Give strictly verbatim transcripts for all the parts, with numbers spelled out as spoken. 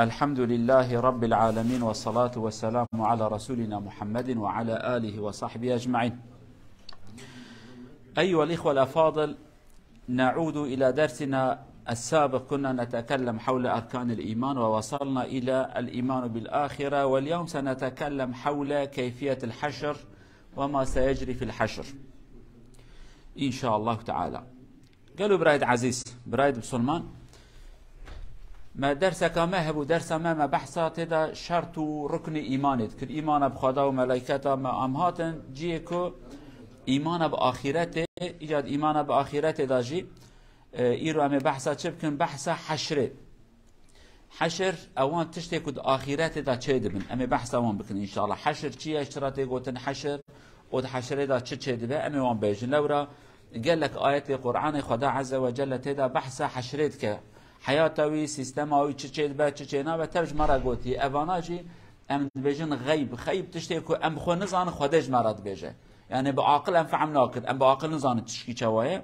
الحمد لله رب العالمين، والصلاة والسلام على رسولنا محمد وعلى آله وصحبه أجمعين. أيها الإخوة الأفاضل، نعود إلى درسنا السابق، كنا نتكلم حول أركان الإيمان ووصلنا إلى الإيمان بالآخرة، واليوم سنتكلم حول كيفية الحشر وما سيجري في الحشر إن شاء الله تعالى. Gelo birayê ezîz, birayê misilman, me derseka me hebû, dersa me, me behsa tê de şert û ruknê îmanê dikir. Îmana bi Xweda û meleyketa me, em hatin cihê ku îmana bi axîretê, îca di îmana bi axîretê de jî, e, îro em ê behsa çi bikin? Behsa heşrê. Heşr, ewan tiştê ku di axîretê de çê dibin. Em ê behsa wan bikin înşallah. Heşr çi ye? Çira tê gotin heşr? Û di heşrê de çi çê dibe? Em ê wan bêjin. Lewra gelek ayetê Qur'anê Xweda Azze ve Celle tê de behsa heşrê dike. Heyata wî, sîstema wî çi çê dibe, çi çê nabe, tev ji me re gotiye. Evana jî em dibêjin xeyb. Xeyb tiştê ku em bi xwe nizanin, Xwedê ji me re dibêje. Yani bi aqil em fehm nakin. Em bi aqil nizanin tişkî çawa ye.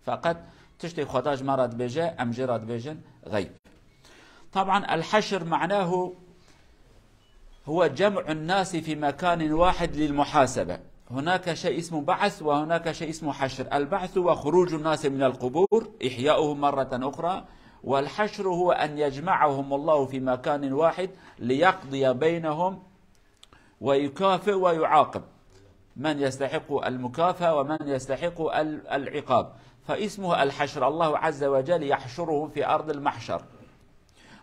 Feqet tiştê Xweda ji me re dibêje, em jê re dibêjin xeyb. طبعا الحشر معناه هو جمع الناس في مكان واحد للمحاسبة. هناك شيء اسمه بعث وهناك شيء اسمه حشر. البعث هو خروج الناس من القبور، إحياؤهم مرة أخرى، والحشر هو أن يجمعهم الله في مكان واحد ليقضي بينهم ويكافئ ويعاقب من يستحق المكافأة ومن يستحق ال-، العقاب، فاسمه الحشر. الله عز وجل يحشرهم في أرض المحشر.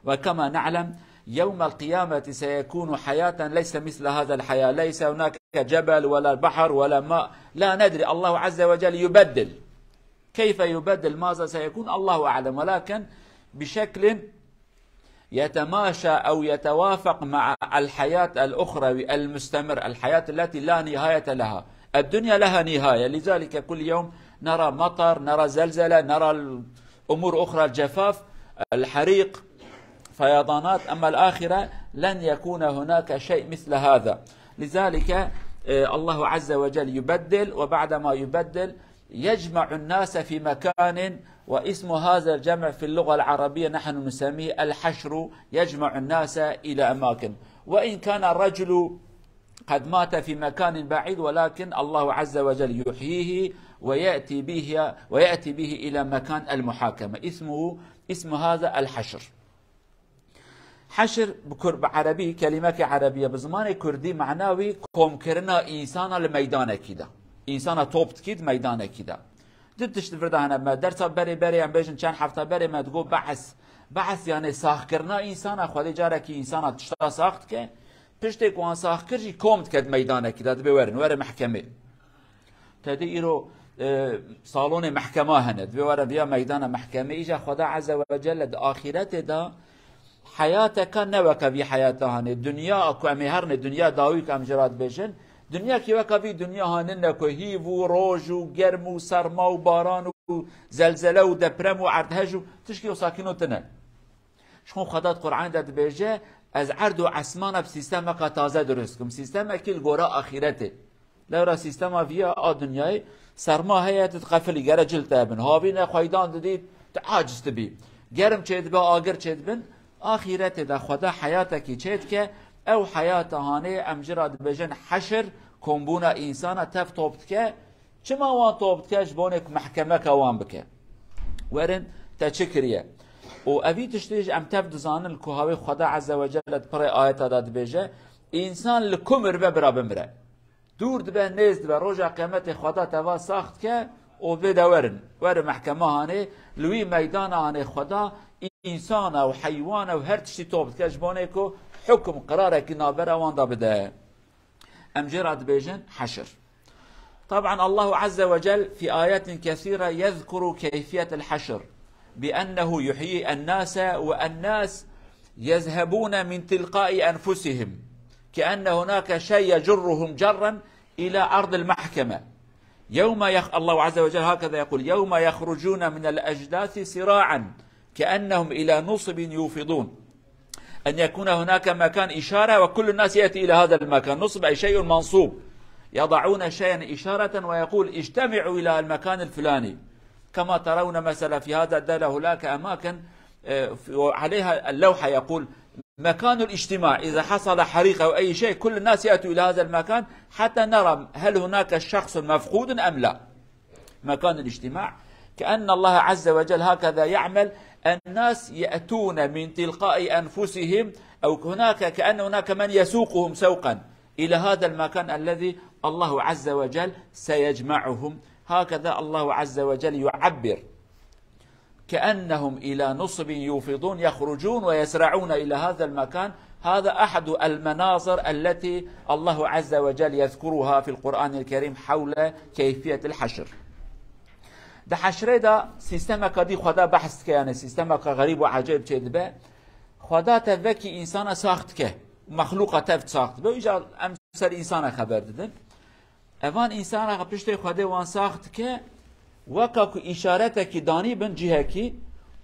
وكما نعلم، يوم القيامة سيكون حياة ليس مثل هذا الحياة، ليس هناك جبل ولا بحر ولا ماء، لا ندري، الله عز وجل يبدل. كيف يبدل؟ ماذا سيكون؟ الله أعلم، ولكن بشكل يتماشى أو يتوافق مع الحياة الأخروي المستمر، الحياة التي لا نهاية لها. الدنيا لها نهاية، لذلك كل يوم نرى مطر، نرى زلزلة، نرى الأمور أخرى، الجفاف، الحريق، فيضانات. أما الآخرة لن يكون هناك شيء مثل هذا. لذلك، آه، الله عز وجل يبدل، وبعدما يبدل يجمع الناس في مكان، واسم هذا الجمع في اللغة العربية نحن نسميه الحشر، يجمع الناس إلى أماكن. وإن كان الرجل قد مات في مكان بعيد، ولكن الله عز وجل يحييه ويأتي به، ويأتي به إلى مكان المحاكمة. اسمه، اسم هذا الحشر. Heşr bi kur-, bi erebî, kelîmekê erebî ye, bi zimanê kurdî mana wî komkirina însana li meydanekî de. Însana top dikî di meydanekî de. Du tişt vir de hene, me dersa berê berê, em bêjin çend hefta berê me digot behs. Behs yani saxkirina însana, Xwedê carekî însana tişta sax dike. Piştê ku wan sax kir jî kom dike di meydanekî de, dibê werin, were mehkemê. Tedê îro, e, salonê mehkema hene. Divê were viya meydana mehkemê. Îja Xweda Azze ve Celle di axîretê de heyateka ne weke vî heyata hanê. Dinya ku em ê herne, dinya dawî ku em ji ra dibêjin, dinyakî weke vî dinya hanî ne ku hîv û roj û germ û serma û baran û zelzele û deprem û erdhej û tişkî wisa kîno tine. Ji xwe Xweda di Qur'anê de dibêje, ez erd û esmana bi sîstemeka taze dirust dikim. Sîstemekî li gora axîretê. Lewra sîstema viya a dinyayê serma heye, tu diqefilî, gere cil te bin. Havîne xweydan didî, tu aciz dibî. Germ çêdibe, agir çêdibin. Axîretê de Xweda heyatekî çêdike. Ew heyata hanê em ji ra dibêjin heşir, kombûna însana tev top dike. Çima wan top dike? Ji bonê ku mehkemeka wan bike. Werin te çi kiriye? Û evî tiştê jî em tev dizanin, ku hawê Xweda Azze ve Celle di pirê ayeta de dibêje, însan li ku miribe bira bimire. Dûr dibe, nêz dibe, roja qemetê Xweda teva sax dike û vê de werin. Werin mehkema hanê, li wî meydana hanê Xweda însana û heywana û her tiştî top dike, ji bonê ku hukm, qirarekî navbera wan de bide. Em jê re dibêjin heşir. طبعا الله عز وجل في آيات كثيرة يذكر كيفية الحشر بأنه يحيي الناس والناس يذهبون من تلقاء أنفسهم كأن هناك شيء يجرهم جرا إلى أرض المحكمة. يوم يخ-، الله عز وجل هكذا يقول: يوم يخرجون من الأجداث سراعا كأنهم إلى نصب يوفضون. أن يكون هناك مكان إشارة وكل الناس يأتي إلى هذا المكان. نصب أي شيء منصوب. يضعون شيئا إشارة ويقول: اجتمعوا إلى المكان الفلاني. كما ترون مثلا في هذا الدولة هناك أماكن، آه، في-، عليها اللوحة يقول: مكان الاجتماع، إذا حصل حريق أو أي شيء، كل الناس يأتوا إلى هذا المكان حتى نرى هل هناك شخص مفقود أم لا. مكان الاجتماع، كأن الله عز وجل هكذا يعمل، الناس يأتون من تلقاء أنفسهم، أو هناك، كأن هناك من يسوقهم سوقا إلى هذا المكان الذي الله عز وجل سيجمعهم. هكذا الله عز وجل يعبر. كأنهم إلى نصب يوفضون، يخرجون ويسرعون إلى هذا المكان. هذا أحد المناظر التي الله عز وجل يذكرها في القرآن الكريم حول كيفية الحشر. Di heşrê de sîstemeka dî Xweda behs dike, yani sîstemeka xerîb û ecêb çêdibe. Xweda tev vekî însana sax dike, mexlûqa tev sax dibe. Îca em ser însana xeber didin. Evan însana piştê Xwedê wan sax dike, weka ku îşaretekî danî bin cihekî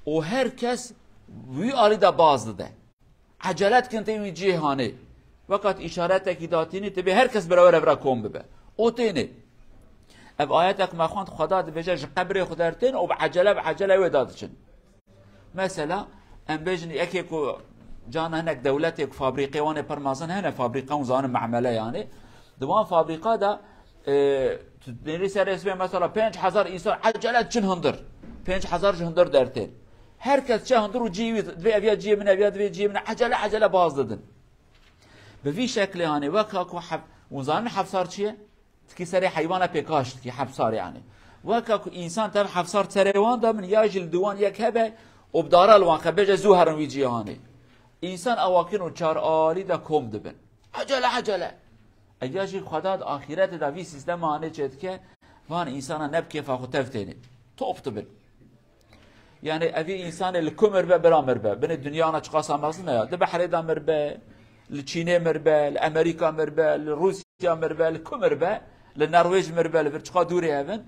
û her kes wî alî de baz dide. Ecele dikin tên wî cihê hanê. Weka tu îşaretekî datînî, tu bê her kes bira we re vira kom bibe. O tênê. Ev ayetek me xwend, Xweda dibêje, ji qebrê xwe dertên û bi ecele, bi ecele wê de diçin. Mesela, em bêjin, yekê ku cana hinek dewletê ku fabrîqê wan ê pir mezin hene, fabrîqe hûn zanin memele yani. Di wan fabrîqa de, e, tu nêrî serê sibê mesela pênc hezar însan ecele diçin hundir. Pênc hezar ji hundir dertên. Her kes çe hundir û cihê wî, divê ev ya cihê min e, ev ya divê cihê min e, ecele ecele baz didin. Bi vî şeklê hanê, weka ku hef-, hûn zanin hefsar çi ye? Tikî serê heywana pêkaş dikî, hefsar yani. Weka ku însan tev hefsar serê wan de min ya jî li diwan yek hebe û bi dara li wan xe bêje zû herin wî cîhanê. Însan awakin û çar alî de kom dibin. Ecele, ecele. Ev ya jî Xweda di axîretê de vî sîstema hanê çêdike, van însana ne bi kêfa xwe tev tênê. Top dibin. Yani evî însanê li ku mirbe, bira mirbe. Binê dinya ana çiqasa mezin e ya. Di behrê de mirbe, li Çînê mirbe, li Amerîka mirbe, li Rûsya mirbe, li ku mirbe, li Norwêc mirbe, li vir çiqa dûrê ev in.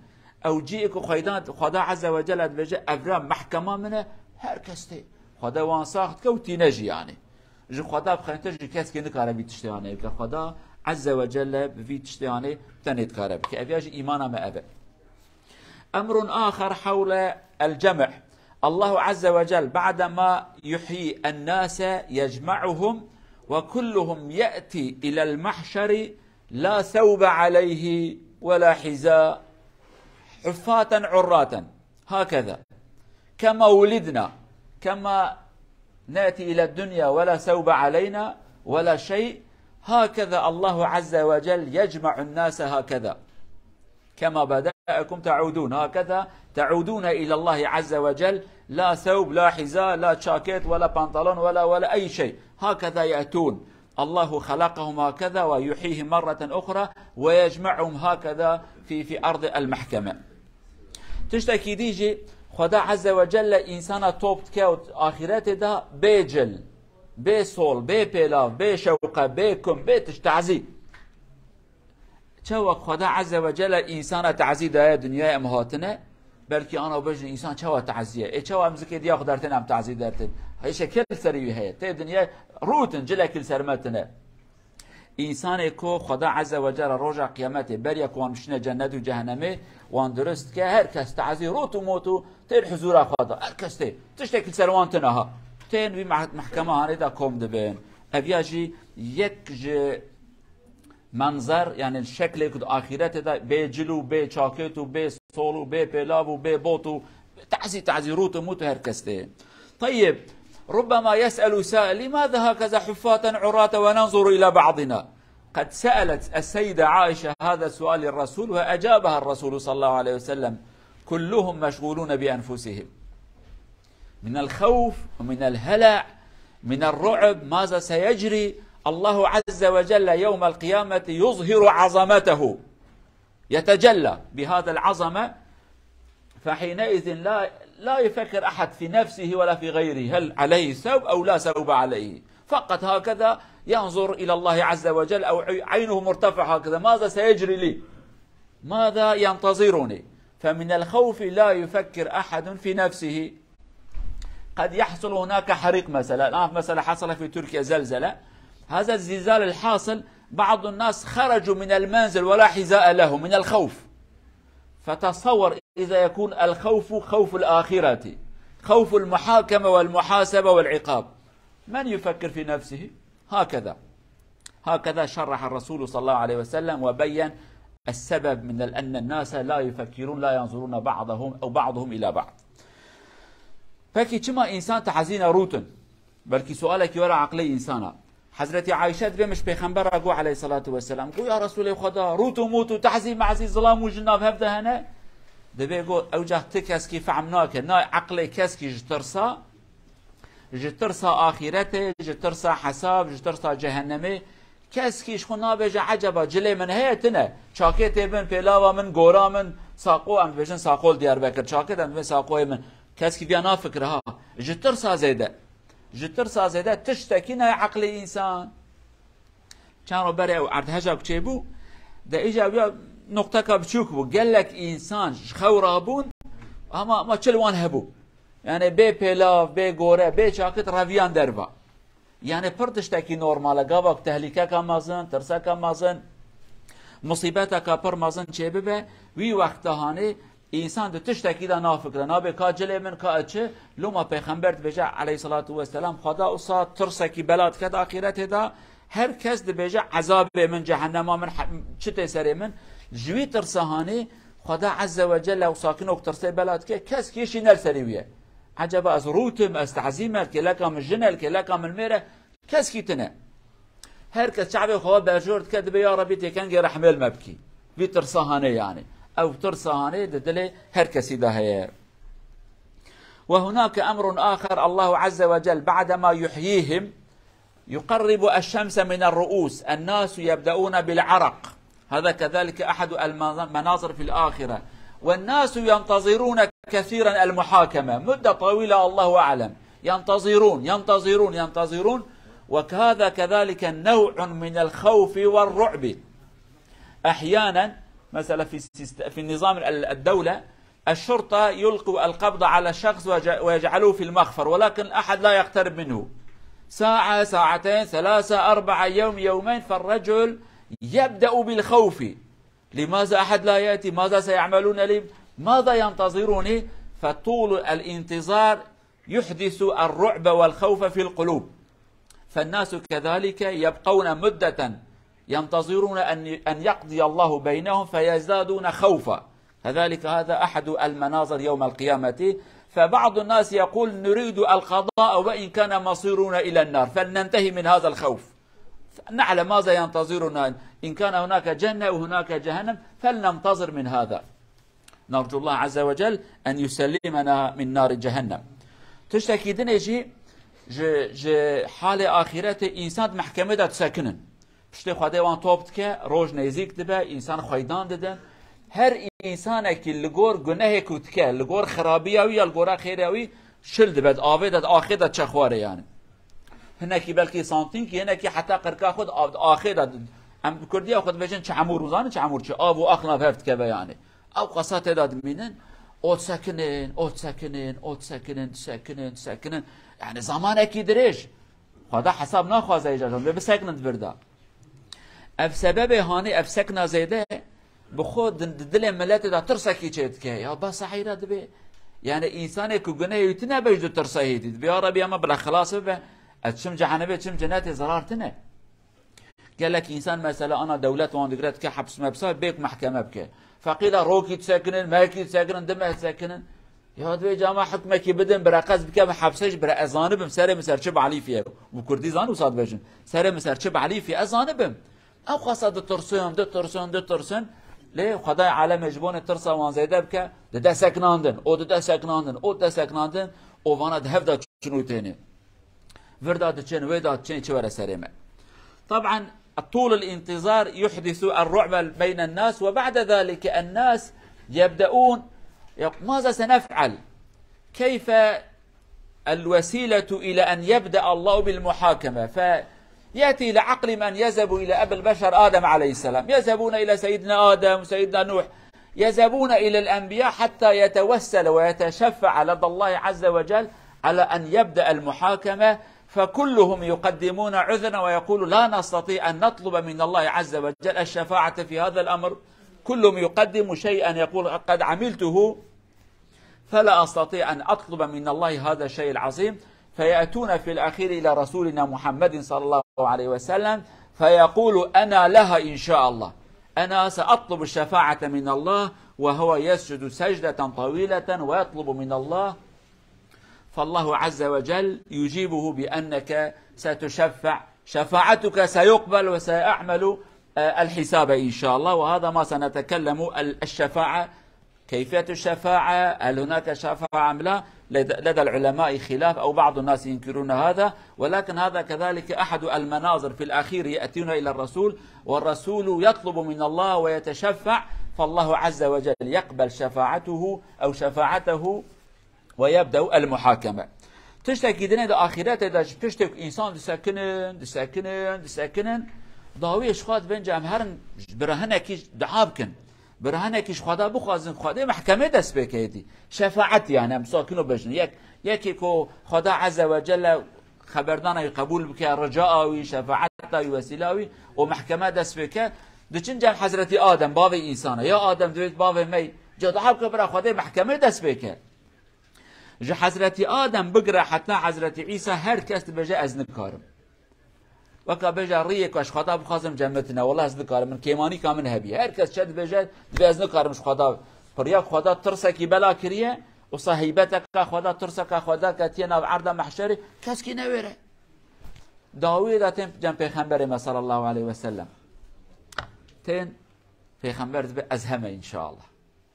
Ew cihê ku Xweydan, Xweda Azze ve Celle dibêje, evra mehkema min e, her kes tê. Xweda wan sax dike û tîne jî yani. Ji Xweda bi xeyntir ji keskê nikare vî tiştê anê bike. Xweda Azze ve Celle bi vî tiştê anê tenê dikare bike. Ev ya jî îmana me ev e. أمر آخر حول الجمع. الله عز وجل بعدما يحيي الناس يجمعهم وكلهم يأتي إلى المحشر لا ثوب عليه ولا حذاء، حفاة عراة، هكذا كما ولدنا، كما نأتي إلى الدنيا ولا ثوب علينا ولا شيء، هكذا الله عز وجل يجمع الناس هكذا. كما بدأكم تعودون، هكذا تعودون إلى الله عز وجل، لا ثوب، لا حذاء، لا جاكيت، ولا بنطلون، ولا، ولا أي شيء. هكذا يأتون. الله خلقهم هكذا ويحييهم مرة أخرى ويجمعهم هكذا في، في أرض المحكمة. Tiştekî dî jî Xweda Azze ve Celle însana top dike û axîretê de bê cil, bê sol, bê pêlav, bê şewqe, bê kum, bê tişt tazî. Çawa Xweda Azze ve Celle însana tazî daye dinyayê em hatine, belkî ana bêjin însan çawa tazî ye. Ê çawa em zikê diya xwe dertên em tazî dertên. Hêşe kê li serî wî heye. Tê dinyayê rûtin cilekî li ser me tine. Însanê ku Xweda Azze ve Celle roja qiyametê beriya ku wan bişîne cennet û cehennemê wan dirust dike, her kes tazî rût û mot û tên huzura Xweda. Her kes tê. Tiştek li ser wan tine ha. Tên wî meh-, mehkema hanê de kom dibin. Ev ya jî yek ji Menzer, yani şeklê ku di axîretê de bê cil û bê çakêt û bê sol û bê pêlav û bê bot û tazî tazî rût û mût û her kes tê. طيب، ربما يسأل سائل: لماذا هكذا حفاة عراة وننظر إلى بعضنا؟ قد سألت السيدة عائشة هذا السؤال للرسول وأجابها الرسول صلى الله عليه وسلم: كلهم مشغولون بأنفسهم. من الخوف ومن الهلع، من الرعب، ماذا سيجري؟ الله عز وجل يوم القيامة يظهر عظمته، يتجلى بهذا العظمة، فحينئذ لا، لا يفكر أحد في نفسه ولا في غيره، هل عليه ثوب أو لا ثوب عليه، فقط هكذا ينظر إلى الله عز وجل، أو عي-، عينه مرتفعة هكذا، ماذا سيجري لي؟ ماذا ينتظرني؟ فمن الخوف لا يفكر أحد في نفسه. قد يحصل هناك حريق مثلًا. الآن مثلًا حصل في تركيا زلزلة. هذا الزلزال الحاصل، بعض الناس خرجوا من المنزل ولا حذاء له من الخوف. فتصور إذا يكون الخوف خوف الآخرة، خوف المحاكمة والمحاسبة والعقاب. من يفكر في نفسه؟ هكذا. هكذا شرح الرسول صلى الله عليه وسلم وبين السبب من أن الناس لا يفكرون، لا ينظرون بعضهم أو بعضهم إلى بعض. Peki çima însan tehzîna rûtin? Belkî sualekî were aqilê însana. Hezretî Ayşe dibê min ji Pêxembera got aleyhissalatu vesselam, got, "Ya Resûlê Xweda, rût û mût û tehzî mehzî, zilam û jin nav hev de hene?" Dibê got, "Ewca ti keskî fehm nake, nayê eqlê keskî ji tirsa, ji tirsa axîretê, ji tirsa hesab, ji tirsa cehennemê, keskî ji xwe nabêje, 'Eceba cilê min heye, tine? Çakêtê min, pêlava min, gora min, saqo, em dibêjin saqol Diyarbekir, çakêt em dibên saqoyê min.'" Keskî viya nafikire ha. Ji tirsa zêde. Ji tirsa zêde tiştekî nayê eqlê însan. Çend roj berê ew erdheja ku çêbû, de îja viya noqteka biçûk bû. Gelek însan ji xew rabûn, ama, ama çi li wan hebû. Yani bê pêlav, bê gore, bê çakit reviyan derva. Yani pir tiştekî normal e. Gava ku tehlîkeka mezin, tirseka mezin, musîbeteka pir mezin çêbibe, wî wexta hanê însan di tiştekî de nafikire. Nabê ka cilê min ka çi, loma Pêxember dibêje aleyhissalatu vesselam, Xweda usa tirsekî bela diket axîretê de, her kes dibêje, "Ezabê min, cehennema min, he-, çi tê serê min?" Ji wî tirsa hanê Xweda Azze ve Celle û sakinok tirsê bela dike, kes kêşî ne li serê wî ye. Eceba ez rût im, ez tehzî me, li kêleka min jin e, li kêleka min mêr e, keskî tine. Her kes çavê xwe berjor dike, dibê, "Ya Rebî, tê kengê rehmê li me bikî." Vî tirsa hanê yani. Ew tirsa hanê di dilê her kesî de heye. وهناك أمر آخر، الله عز وجل بعدما يحييهم يقرب الشمس من الرؤوس، الناس يبدأون بالعرق، هذا كذلك أحد المناظر في الآخرة، والناس ينتظرون كثيرا المحاكمة مدة طويلة، الله أعلم، ينتظرون، ينتظرون، ينتظرون، وهذا كذلك نوع من الخوف والرعب. أحيانا مثلا في السيست-، في النظام ال-، الدولة، الشرطة يلقوا القبض على الشخص ويج-، ويجعلوه في المخفر، ولكن أحد لا يقترب منه. ساعة، ساعتين، ثلاثة، أربعة، يوم، يومين، فالرجل يبدأ بالخوف. لماذا أحد لا يأتي؟ ماذا سيعملون لي؟ ماذا ينتظروني؟ فطول الانتظار يحدث الرعب والخوف في القلوب. فالناس كذلك يبقون مدة ينتظرون أن، أن يقضي الله بينهم فيزدادون خوفا. كذلك هذا أحد المناظر يوم القيامة. فبعض الناس يقول: "نريد القضاء وإن كان مصيرنا إلى النار، فلننتهي من هذا الخوف. نعلم ماذا ينتظرنا، إن كان هناك جنة وهناك جهنم، فلننتظر من هذا." نرجو الله عز وجل أن يسلمنا من نار جهنم. Tiştekî dinê jî ji, ji halê axîretê însan di mehkemê de disekinin. Piştê Xwedê wan top dike, roj nêzîk dibe, însan xweydan didin. Her însanekî li gor gunehê ku dike, li gor xirabiya wî ya li gora xêra wî şil dibe, di avê de, di axê de diçe xwarê yani. Hinekî belkî santînkî, hinekî heta qirka xwe di av-, di axê de, em bi kurdiya xwe dibêjin çemûr, hûn zanin çemûr çi? Av û ax nav hev dikeve yani. Ew qasa tê de dimînin, ot sekinin, ot sekinin, ot sekinin, disekinin, disekinin. Yani zamanekî dirêj. Xweda hesab naxwaze îca, dê bisekinin di vir de. Ev sebebê hanê, ev sekna zêde bi xwe di, di dilê miletê de tirsekî çêdike. Ya bes e heyra dibê. Yani însanê ku gunehê wî tune be, ji ditirse hêdî. Dibê, ya Rebî, ema bila xilas bibe. Ez çim cehenebê, çim cenetê, zerar tune. Gelek însan mesela ana dewlet wan digire dike heps mepsa, bêk mehkeme bike. Feqîla rokî disekinin, mehkî disekinin, du meh disekinin. Ya divê cama hikmekî bidin, bira qez bike bi hepsê jî, bira ez zanibim serê min ser çi balîfî ye. Bi kurdî zan wisa dibêjin. Serê min ser çi balîfî ye, ez zanibim. Ew qasa ditirsin, ditirsin, ditirsin. Lê Xwedayê alemê ji bo ne tirsa wan zêde bike, dide seknandin, o dide seknandin, o dide seknandin, o vana di hev de çin û têne. Vir de diçin, wê de diçin, çi were serê me. طبعا طول الانتظار يحدث الرعب بين الناس، وبعد ذلك الناس يبدأون يق-، ماذا سنفعل؟ كيف الوسيلة إلى أن يبدأ الله بالمحاكمة؟ فيأتي إلى عقلهم أن يذهبوا إلى أبي البشر آدم عليه السلام، يذهبون إلى سيدنا آدم وسيدنا نوح، يذهبون إلى الأنبياء حتى يتوسل ويتشفع لدى الله عز وجل على أن يبدأ المحاكمة، فكلهم يقدمون عذرا ويقول: "لا نستطيع أن نطلب من الله عز وجل الشفاعة في هذا الأمر." كلهم يقدم شيئا يقول: "قد عملته، فلا أستطيع أن أطلب من الله هذا الشيء العظيم." فيأتون في الأخير إلى رسولنا محمد صلى الله عليه وسلم فيقول: أنا لها إن شاء الله، أنا سأطلب الشفاعة من الله، وهو يسجد سجدة طويلة ويطلب من الله، فالله عز وجل يجيبه بأنك ستشفع، شفاعتك سيقبل وسيعمل، آه، الحساب إن شاء الله. وهذا ما سنتكلم، ال-، الشفاعة، كيفية الشفاعة، هل هناك شفاعة أم لا؟ لدى، لدى العلماء خلاف، أو بعض الناس ينكرون هذا، ولكن هذا كذلك أحد المناظر. في الأخير يأتون إلى الرسول، والرسول يطلب من الله ويتشفع، فالله عز وجل يقبل شفاعته أو شفاعته ويبدأ المحاكمة. Tiştekî dinê di axîretê de ji piştê ku însan disekinin, disekinin, disekinin, dawiyê ji xwe dibin, em herin bira hinekî dua bikin. Bira hinekî ji Xweda bixwazin, Xwedê mehkemê dest pê keytî. Şefaet yani, em sakin û bejin. Yek, yekê ku Xweda Azze ve Celle xeberdana wî qebûl bike, rica wî, şefaeta wî, wesîla wî û mehkeme dest pê ke, diçin cem Hezretî Adem, bavê însana. Ya Adem, divêt bavê me, ca dua bike bira Xwedê mehkemê dest pê ke. Ji Hezretî Adem bigire heta Hezretî Îsa her kes dibêje ez nikarim. Weka bêje riyê ku ji Xweda bixwazim cennet ne, wela ez nikarim, min kêmanîka min hebiye. Her kes çi dibêje, dibê ez nikarim ji Xweda. Pirya Xweda tirsekî bela kiriye, wisa heybeteka Xweda, tirseka Xweda ketiye nav erda mehşerê, keskî newêre. Dawiyê de tên cem Pêxemberê me sallallahu aleyhi ve sellem. Tên Pêxember dibê ez heme inşallah.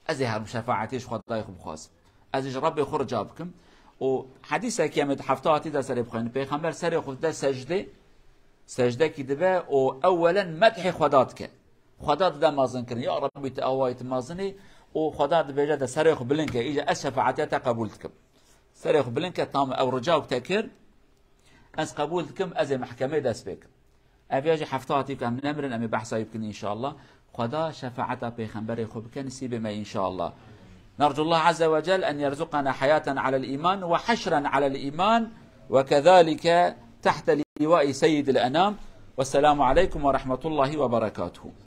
Ez ê herim şefaetê ji Xwedayê xwe bixwazim. Ez ê ji Rebbê xwe rica bikim. Û hedîsekî em ê di hefta hatî de serê bixwînin. Pêxember serê xwe dide secdê, secdekî dibe û ewwelen medhê Xweda dike. Xweda dide mezin kirin. Ya Rebbî, tu awayî, tu mezin î û Xweda dibêje de serê xwe bilind ke, îca ez şefaetiya te qebûl dikim. Serê xwe bilind ke, tam ew rica ku te kir, ez qebûl dikim, ez ê mehkemê dest pê kim. Ev ya jî hefta hatî ku em nemirin, em ê behsa wî bikin inşallah. Xweda şefaeta pêxemberê xwe bike nisîbê me inşallah. نرجو الله عز وجل أن يرزقنا حياة على الإيمان وحشرا على الإيمان وكذلك تحت لواء سيد الأنام. والسلام عليكم ورحمة الله وبركاته.